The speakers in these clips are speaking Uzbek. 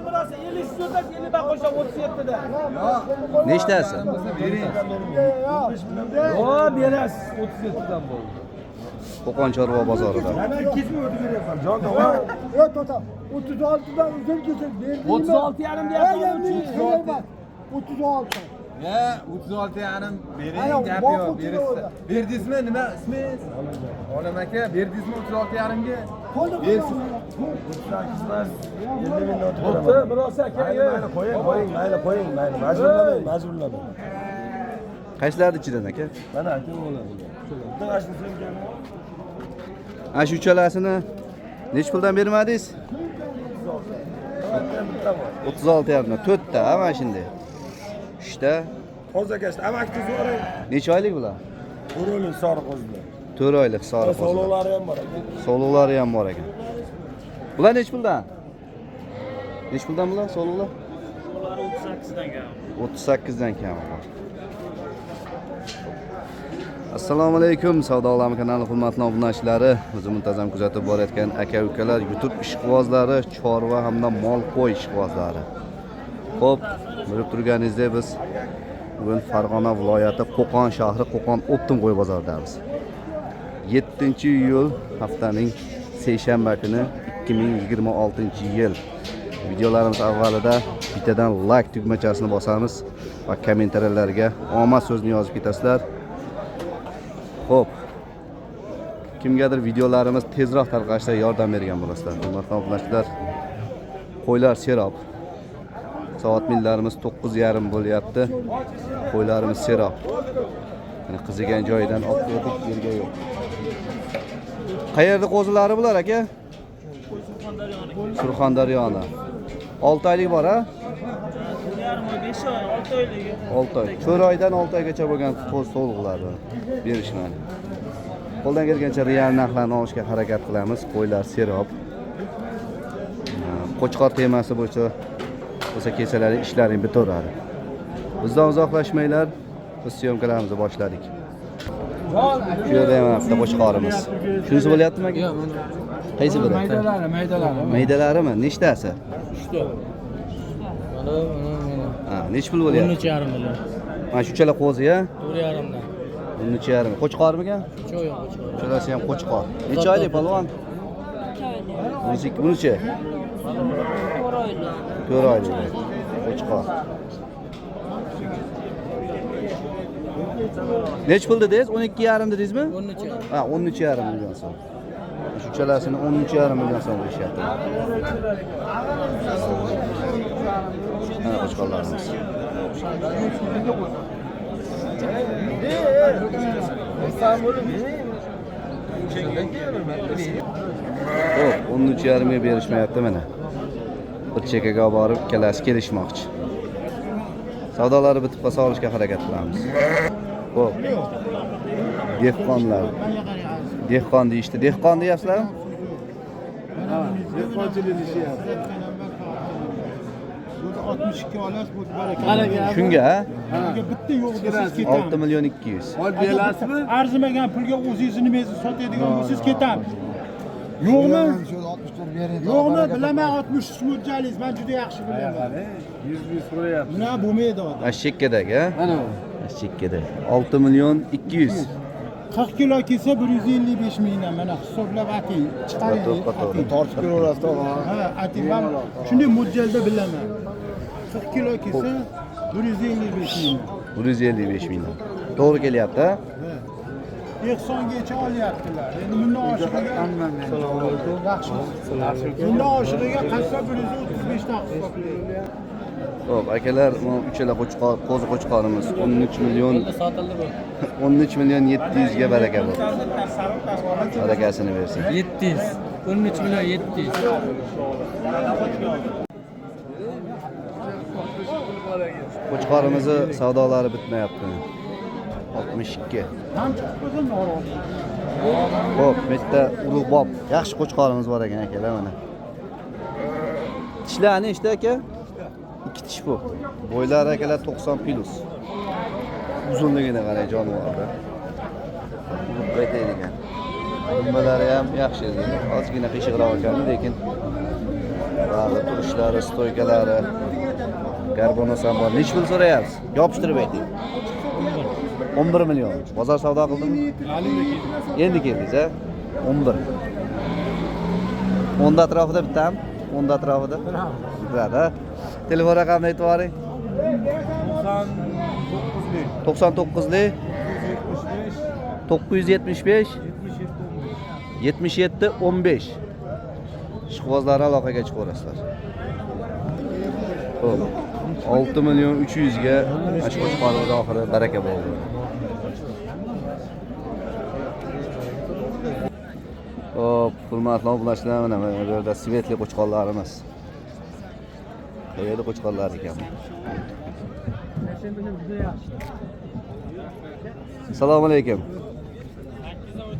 Biroz 50 so'zlab 50 ba qo'sham 37 da. Nechtasi? O berasiz 37 dan bo'ldi. Qo'qon chorva bozorida. Jon tog'a. Yo'q, to'xta. 36 dan uzun kesib berdingmi? 36 yarim deyapti. 36. Ya 36,5 bering, Ayol, gap bor yo'q, o'ttiz berasiz. o'rda. Berdingizmi? Nima ismingiz? Olim aka, berdingizmi 36,5 ga? Qo'lda Bersin. 38 emas. 50 ming o'tib Bo'pti, beraman. biroz aka. Mayli, mayli, qo'ying, qo'ying, mayli, qo'ying, mayli. Majburlamang, majburlamang. Qaysilarni ichidan aka? Mana aka bo'ladi. Bitta g'ashtni so'yganmi? Ana shu uchalasini nechi puldan bermadingiz? Bitta bor. 36,5 dan. 4 ta, ha, mana shunday. 3 ta. Toza gashti. Amakni so'rang. Necha oylik bular? Ko'raylik soriq o'zida. 4 oylik soriq qo'zilar. Sovliqlari ham bor aka. Sovliqlari ham bor ekan. Bular nechi puldan? Nechi puldan bular sovliqlar? Ular 38 dan kam. 38 dan kam bor. Assalomu alaykum Savdo olami kanali hurmatli obunachilari, bizni muntazam kuzatib borayotgan aka-ukalar, YouTube ishqibozlari, chorva hamda mol qo'y ishqibozlari. Xo'p, bilib turganingizdek biz bugun Farg'ona viloyati Qo'qon shahri Qo'qon Optim qo'y bozoridamiz. 7-iyul haftaning seshanba kuni 2026-yil. Videolarimiz avvalida bittadan like tugmachasini bosamiz va kommentariyalarga omad so'zini yozib ketasizlar. Xo'p. Kimgadir videolarimiz tezroq tarqalishda yordam bergan bo'lasizlar. Hurmatli obunachilar, qo'ylar serob. Soat millarimiz 9:30 bo'lyapti. Qo'ylarimiz serob. Mana qizigan joyidan olib o'tib yerga yo'q. Qayerda qo'zilari bular aka? Surxondaryoni. 6 oylik bor a? Yarim oy, 5 oy, 6 oyligi. 6 oy. 4 oydan 6 oygacha bo'lgan qo'z to'liqlari berishmadi. Qo'ldan kelgancha real narxlarni olishga harakat qilamiz. Qo'ylar serob. Qo'chqor temasi bo'yicha bo'lsa kelsalaring ishlaring bitaveradi. Bizdan uzoqlashmanglar. Biz syomkalarimizni boshladik. Shu yerda ham bitta qo'chqorimiz. Shunisi bo'lyaptimi aka? Yo'q, qaysi biri? Maydalari, maydalari. Maydalarimi? Nechtasi? Uchta. Mana, mana, mana. Ha, nechi pul bo'lyapti? 13,5 million. Mana shu uchala qo'zi ya? 4,5 dan. 13,5. Qo'chqormikan? Uchoq yo'q, uchoq. Uchalasi ham qo'chqor. Necha oylik polvon? Bunisi bunichi? 4 oylik. Qo'chqor. Nechi pul dedingiz? 12,5 dedingizmi? 13,5. Ha, 13,5 million so'm. Shu uchalasini 13,5 million so'm qo'yishyapti. Mana qo'chqorlarimiz. Xo'p, 13,5 ga berishmayapti mana. Bir chekkaga olib borib ikkalasi kelishmoqchi. Savdolari bitib qolsa olishga harakat qilamiz. Xo'p. Dehqonlar. Dehqon deyishdi. Dehqon deyapsizlarmi? Dehqonchilik ishyapti. Bu 62 olasiz, bu baraka. Shunga, ha? Bunga bitta yo'q desangiz ketamiz. 6 million 200. Olib berasizmi? Arzimagan pulga o'zingizni nimangizni sotadigan bo'lsangiz ketamiz. Yo'qmi? Yo'qmi? Bilaman 63 mo'ljalingiz, men juda yaxshi bilaman. 100 ming so'rayapti. Bunaqa bo'lmaydi odam. Mana chekkadagi, ha? Mana bu. Mana chekkada. 6 million 200. 40 kilo kelsa 155 mingdan mana hisoblab ating, chiqaring. To'g'ri, to'g'ri. Ating. Tortib kelaverasiz tog'a. Ha, ating. Men shunday mo'ljalda bilaman. 40 kilo kelsa 155 mingdan. 155 mingdan. To'g'ri kelyapti, ha? Ehsongacha olyaptilar. Endi bundan oshig'iga Assalomu alaykum. Yaxshi. Bundan oshig'iga qassob 135 dan hisoblaydi. Xo'p, akalar, bu uchala qo'chqor, qo'zi qo'chqorimiz 13 million Sotildi bu. 13 million 700 ga baraka bo'lsin. Barakasini bersin. 700. 13 million 700. Qo'chqorimizni savdolari bitmayapti. 62. Ham chiqib qo'ysa norozi. Xo'p, bitta ulug'bob, yaxshi qo'chqorimiz bor ekan akalar mana. Tishlari nechta aka? Ikki tish bu. Bo'ylari akalar 90 plus. Uzunligini qarang jonivorni. Ulug' aytaydigan. Dumbalari ham yaxshi. Ozgina qiyshiqroq ekan, lekin Ba'zi turishlari, stoykalari, garbonos ham bor. Necha pul so'rayapsiz? Yopishtirib ayting. 11 million. Bozor savdo qildimi? Endi keldingiz, a? 11. 10 atrofida bittami? 10 atrofida. Bittadi. Telefon raqamini aytib yuboring. 99lik 975 77 15. Ishqibozlar aloqaga chiqaverasizlar. Xo'p, 6 million 300 ga mana shu qo'chqorlar oxiri baraka bo'ldi. Xo'p, hurmatli obunachilar, mana bu yerda svetli qo'chqorlarimiz. Qayerda qo'chqorlar ekan? Assalomu alaykum.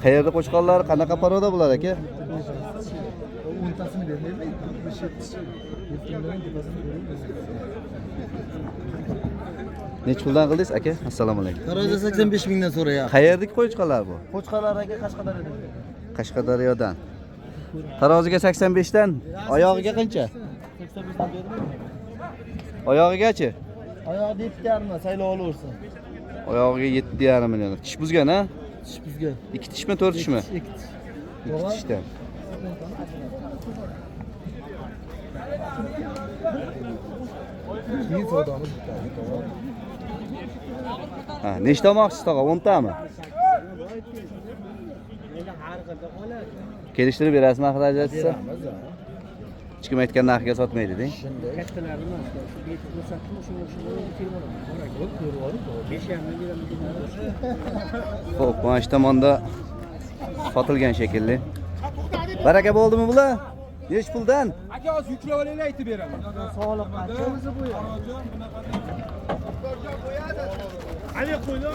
Qayerda qo'chqorlar, qanaqa paroda bular aka? O'ntasini bermayman, 77 million tepasini bermayman. Necha puldan qildingiz aka? Assalomu alaykum. Tarozi 85 mingdan so'rayapti. Qayerdagi qo'chqorlar bu? Qo'chqorlar aka Qashqadaryodan. Qashqadaryodan. Taroziga 85 dan, oyog'iga qancha? 85 dan bermayman. Oyog'igachi? Oyog'i 7,5 saylab olaversin. Oyog'iga 7,5 million. Tish buzgan, ha? Tish buzgan. 2 tishmi, 4 tishmi? 2 tish. 2 tishdan. Keyin savdomiz bitadi, tamom. Ha, nechta olmoqchisiz tog'a? 10 tami? Kelishtirib berasizmi axir ajratsa? Hech kim aytgan narxga sotmaydi, deng. Kattalarni emas, shu 5 ko'rsatdim, shunga telefon bor. 5,5 beraman. Xo'p, mana shu tomonda sotilgan shekilli. Baraka bo'ldimi bular? Necha puldan? Aka, hozir yuklab olaylik, aytib beraman. Soliq qancha o'zi bu? Ali qo'ydi,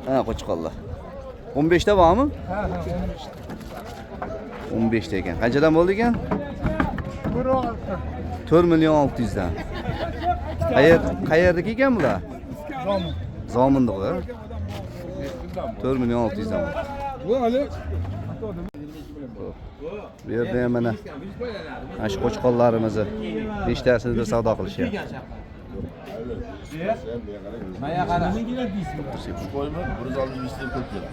Ha, qo'chqorlar. 15 ta bormi? Ha, ha, 15 ta. 15 ta ekan. Qanchadan bo'ldi ekan? 4 million 600 dan. Qayerdagi ekan bular? Zomin. Zominda, 4 million 600 dan. Bu hali Bu yerda ham mana shu qo'chqorlarimizni nechtasini savdo qilishyapti. Qo'yma, 165 dan ko'p keladi.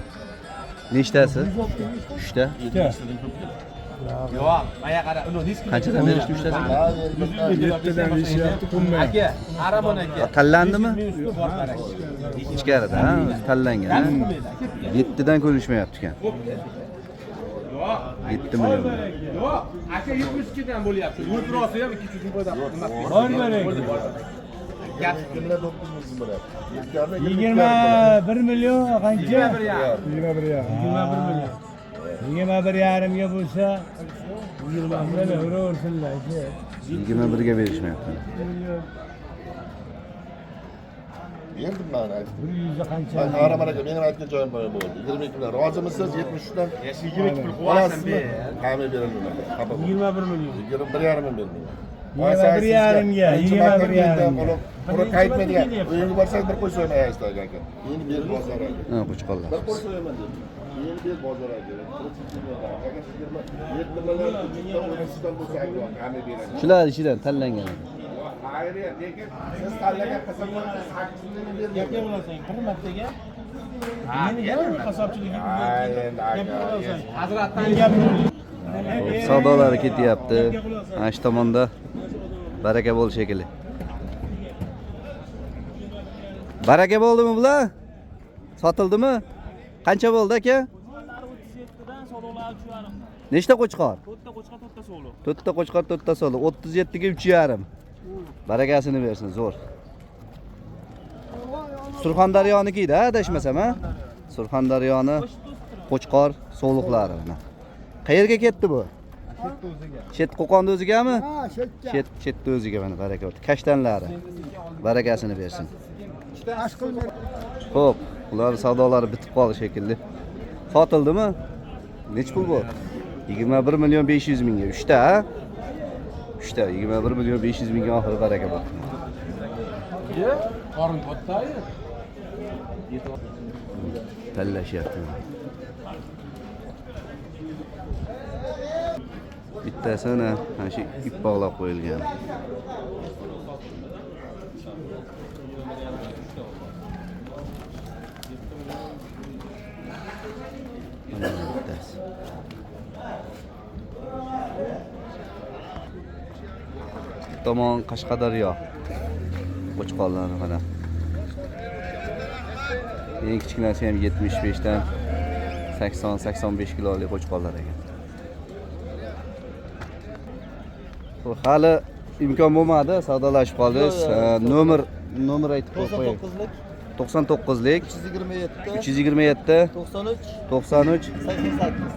Nechtasi? 3 ta. Yo'q, maya qara, uni disk. Qanchadan berishdi uchtasi? Yettidan beshyapti, qilmayapti. Aka, aramon aka. Tanlandimi? Bor qarang. Ichkarida, ha, o'zi tanlangan, ha. 7 dan ko'rishmayapti ekan. 7 million. Yo'q, aka 72 dan bo'lyapti. Yo'l rosi ham 200 ming foyda. Bor bering. Jumla 9 ming bo'lyapti. 21 million qancha? 21 yarim. 21 million. 21,5 ga bo'lsa 21 uraversinlar aka. 21 ga berishmayapti. Berdim men aytdim. Bir yuzda qancha? Ben Qahramon aka, benim aytgan joyim bor bo'ldi. 22 bilan rozimisiz? 73 dan 22 pul qo'yasan olasizmi? ber. Qamay berilmaydi. Xafa bo'lma. 21 million. 21,5 ming bermayman. 21,5 ga, 21,5 ga. Buni qaytmaydigan. Uyingga borsangiz bir qo'y so'ymaysiz aka. Endi ber bozor aka. Ha, qo'chqorlar. Bir qo'y so'yaman dedim. Endi ber bozor aka. Agar 27 million 330 dan bo'lsa aka, qamay beraman. Shular ichidan tanlangan. Xayriyat, lekin siz tanlagan qismni 8 ming bermayman. Gapga bo'lasan, bir martaga. Meni yana qasobchilik endi aka. Hazratdan Savdolari ketyapti. Mana shu tomonda baraka bo'ldi shekilli. Baraka bo'ldimi bular? Sotildimi? Qancha bo'ldi aka? 37 dan so'rovlar 3,5. Nechta qo'chqor? 4 ta qo'chqor, 4 ta so'liq. 4 ta qo'chqor, 4 ta so'liq. 37 ga 3,5. Barakasini bersin, zo'r. Surxondaryoniki-da, adashmasam, ha? Surxondaryoni qo'chqor so'liqlari mana. Qayerga ketdi bu? Chet Qo'qonni o'zigami? Ha, shetga. Chetda o'ziga mana baraka bo'ldi. Kashtanlari. Barakasini bersin. Ash qilmay. Xo'p, ular savdolari bitib qoldi shekilli. Sotildimi? Necha pul bu? 21 million 500 mingga. 3 ta, ha? 3 ta 21 million 500 mingga oxiri baraka bo'ldi. Qorin katta-yu. Tanlashyapti. Bittasi mana shu ip bog'lab qo'yilgan. Mana bittasi. Tomon Qashqadaryo qo'chqorlari mana. Eng kichkinasi ham 75 dan 80-85 kilolik qo'chqorlar ekan. Hali imkon bo'lmadi, savdolashib qoldingiz. Nomer aytib qo'ying. 99lik 327 327 93 93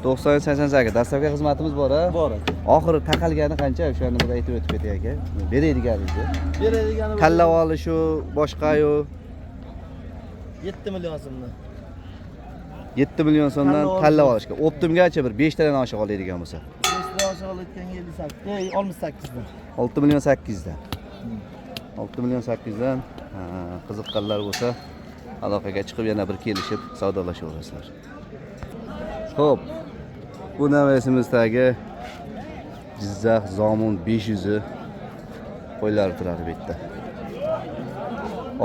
88 88. Dastlabki xizmatimiz bor, a? Bor. Oxiri taqalgani qancha? O'shani bir aytib o'tib ketay aka. Beradiganingizni. Beradigani tanlab olishu, boshqa-yu 7 million so'mdan. 7 million so'mdan tanlab olishga. Optimgacha bir 5 tadan oshiq oladigan bo'lsa. 5 tadan oshiq olayotganga 58, 68 dan. 6 million 8 dan. 6 million 8 dan qiziqqanlar bo'lsa aloqaga chiqib yana bir kelishib savdolashaverasizlar. Xo'p, bu navbatimizdagi Jizzax Zomin 500 qo'ylari turadi bu yerda.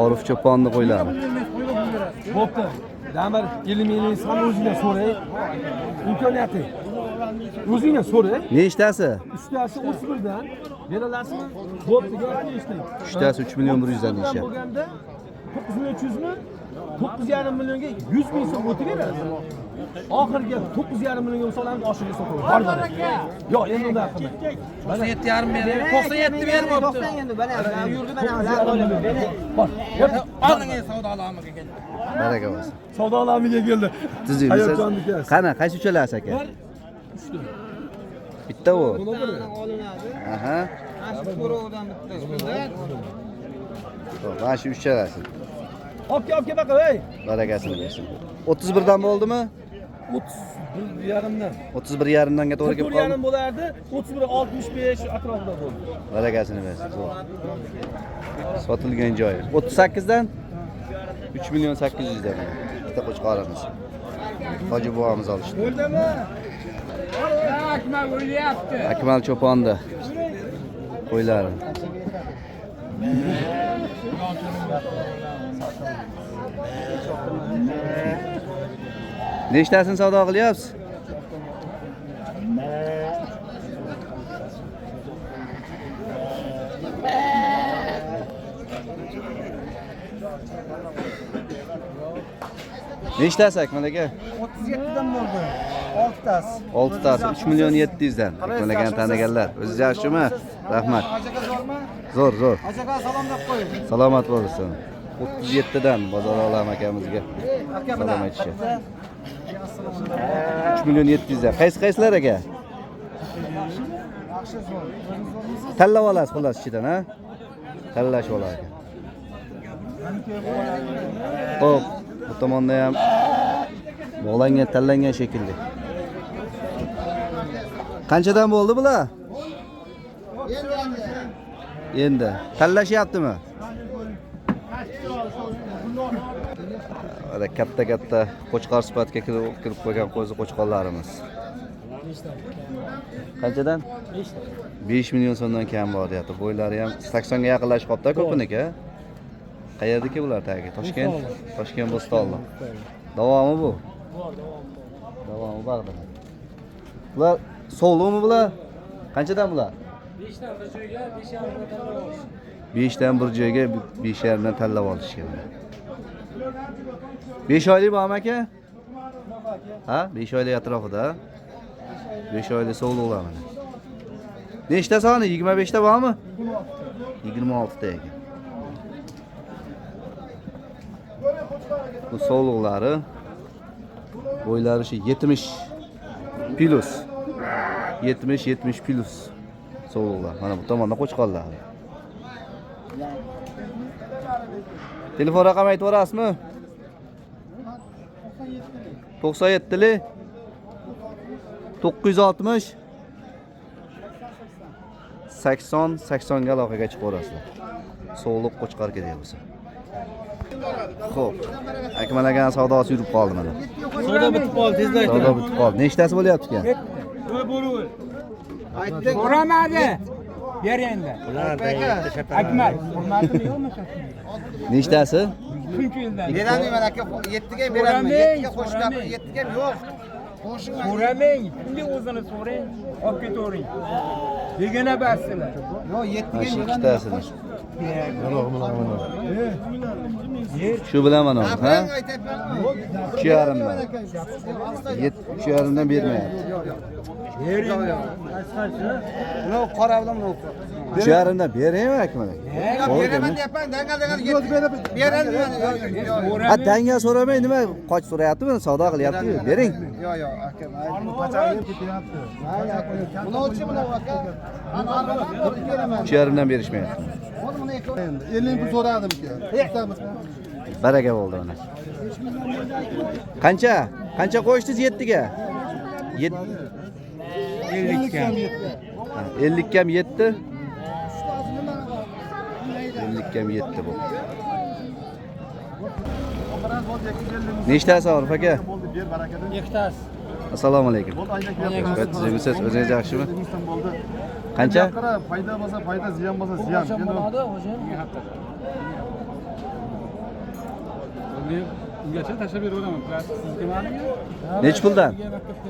Orif cho'ponni qo'ylari. Bo'pti. Damir 50 ming so'm o'zingdan so'ray. Imkoniyati. O'zingdan so'ray. Nechtasi? Uchtasi 31 dan beralasizmi? Bo'pti, gapni eshiting. Uchtasi 3 million 100 dan deyishyapti. Bo'lganda 9 million 300 mi? 9,5 millionga 100 ming so'm o'tib berasiz. Oxirgi 9,5 millionga solamiz, oshig'i sotamiz. Bor bor. Yo'q, endi unday qilmang. 97,5 berib, 97 berib bo'pti. 90 endi mana yurdi mana. Bor. Oling savdo olamiga keldi. Baraka bo'lsin. Savdo olamiga keldi. Tuzukmisiz? Qani, qaysi uchalasi aka? Bitta u. Aha. Mana shu ko'rovidan bitta. Xo'p, mana shu uchalasi. Olib kel baqa, ey. Barakasini bersin. 31 dan bo'ldimi? 31,5 dan. 31,5 danga to'g'ri kelib qoldi. 31,5 bo'lardi, 31,65 atrofida bo'ldi. Barakasini bersin. Zo'r. Sotilgan joyi. 38 dan 3 million 800 dan. Bitta qo'chqorimiz. Hoji bobomiz olishdi. Bo'ldimi? Akmal o'ylayapti. Akmal cho'ponda qo'ylari. Nechtasini savdo qilyapsiz? Nechtasi Akmal aka? 37 dan bo'ldi. 6 tasi. 6 tasi 3 million 700 dan. Akmal akani taniganlar. O'zingiz yaxshimi? Rahmat. Aka zo'rmi? Zo'r, zo'r. Aka salom deb qo'ying. Salomat bo'lsin. 37 dan Bozor Olam akamizga salom aytishyapti. 3 million 700 dan. Qaysi qaysilar aka? Yaxshi zo'r. Tanlab olasiz xullas ichidan, ha? Tanlashib oladi aka. Xo'p, bu tomonda ham bog'langan, tanlangan shekilli. Qanchadan bo'ldi bular? Endi tanlashyaptimi? Mana katta-katta qo'chqor sifatga kirib qo'ygan qo'zi qo'chqorlarimiz. Qanchadan? 5 million so'mdan kam bor deyapti. Bo'ylari ham 80 ga yaqinlashib qolibdi ko'piniki. Qayerdiki bular tagi? Toshkent, Toshkent Bo'stonli. Davomi bu? Bor, davomi. Davomi bor. Bular sog'liqmi bular? Qanchadan bular? 5 dan bir joyga 5,5 dan tanlab olish. 5 dan bir joyga 5,5 dan tanlab olish kerak. 5 oylik bormi aka? Ha, 5 oylik atrofida. 5 oylik sog'liqlar mana. Nechta soni? 25 ta bormi? 26 ta ekan. Bu sog'liqlari bo'ylari shu 70 plus. 70 plus sog'liqlar. Mana bu tomonda qo'chqorlar. Telefon raqami aytib yuborasizmi? 97 960 80 80 ga aloqaga chiqaverasizlar. Sog'liq qo'chqor kerak bo'lsa. Xo'p, Akmal akaning savdosi yurib qoldi mana. Savdo bitib qoldi, tezlashtir. Savdo bitib qoldi. Nechtasi bo'lyapti ekan? So'ramadi. Ber endi. Akmal, hurmatim yo'qmi? Nechtasi? Shuncha yildan. Berolmayman aka, 7 ga beraman. 7 ga qo'shib gapir, 7 ga yo'q. So'ramang, shunday o'zini so'rang, olib ketavering. Begona basizlar. Yo'q, 7 Mana ga shu ikkitasini. Shu bilan mana, ha? 3,5dan. 3,5dan bermayapti. Yo'q, qora bilan yo'q. 3,5dan beraymi Akmal aka? Beraman deyapman, dangal dangal berolmayman. Ha, dangal so'ramang, nima qoch so'rayapti, buni savdo qilyapti-yu. Bering. Yo'q, yo'q, aka. Buni o'lchi buni aka. 3,5dan berishmayapti. 50 pul so'radim-ki. Baraka bo'ldi mana. Qancha? Qancha qo'yshdingiz 7 ga? 7 50 ga. 50 kam 7. 50 kam 7 bu. Nechtasi Orif aka? Ikkitasi. Assalomu alaykum. Tuzukmisiz? O'zingiz yaxshimi? Qancha? Foyda bo'lsa foyda, ziyon bo'lsa ziyon. Ungacha tashlab beraveraman. Sizga ma'lum. Necha puldan?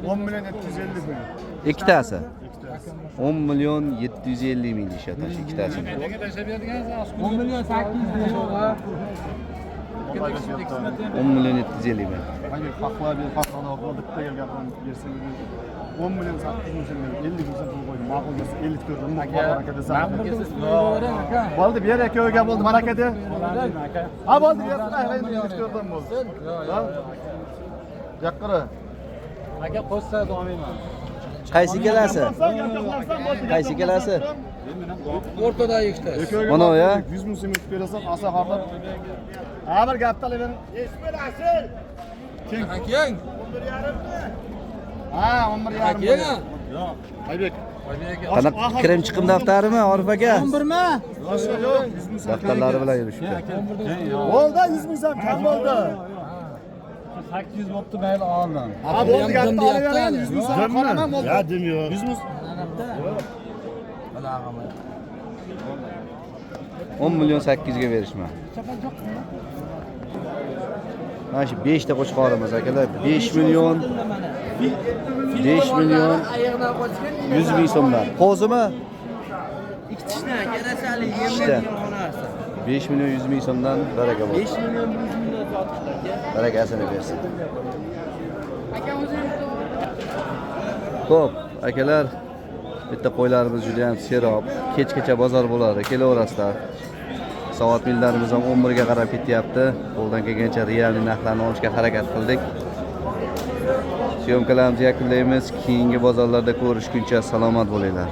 10 million 750 ming. Ikkitasi. 10 million 750 ming deyishyapti shu ikkitasini. 10 million 800 ming. 10 million 750 ming. Hayır, farklı bir farklı bitta gapirib bersangiz 10 million 800 ming so'm 50 ming so'm pul qo'ydim. Ma'qul bo'lsa 54 ming baraka desam. Bo'ldi, ber aka bo'ldi, baraka de. Ha, bo'ldi, ber, 54 dan bo'ldi. Ha? Yaqira. Aka qo'shsa olmayman. Qaysi ikkalasi? Qaysi ikkalasi? O'rtadagi ikkitasi. Mana ya. 100 ming so'm yutib berasan, asa xohlab. Ha, bir gapni olavering. Keng. Ha, 11,5. Keng. Yo'q. Aybek. Qanaqa kirim chiqim daftarimi Orif aka? 11 mi? Yo'q, 100 ming so'm. Daftarlari bilan yurishibdi. Bo'ldi, 100 ming so'm kam bo'ldi. 800 bo'pti, mayli oldim. Ha, bo'ldi, gapni olavering, 100 ming so'm qoraman bo'ldi. Ya dim yo'q. 100 ming 10 million 800 ga berishma. Mana shu 5 ta qo'chqorimiz akalar, 5 million 5 million 100 ming so'mdan. Qo'zimi? Ikkita. 5 million 100 ming so'mdan baraka bo'lsin. 5 million 100 mingdan sotishdi aka. Barakasini bersin. Xo'p, akalar, bitta qo'ylarimiz juda ham serob. Kechgacha bozor bo'ladi, kelaverasizlar. Soat millarimiz ham 11 ga qarab ketyapti. Qo'ldan kelgancha realniy narxlarni olishga harakat qildik. Syomkalarimizni yakunlaymiz. Keyingi bozorlarda ko'rishguncha salomat bo'linglar.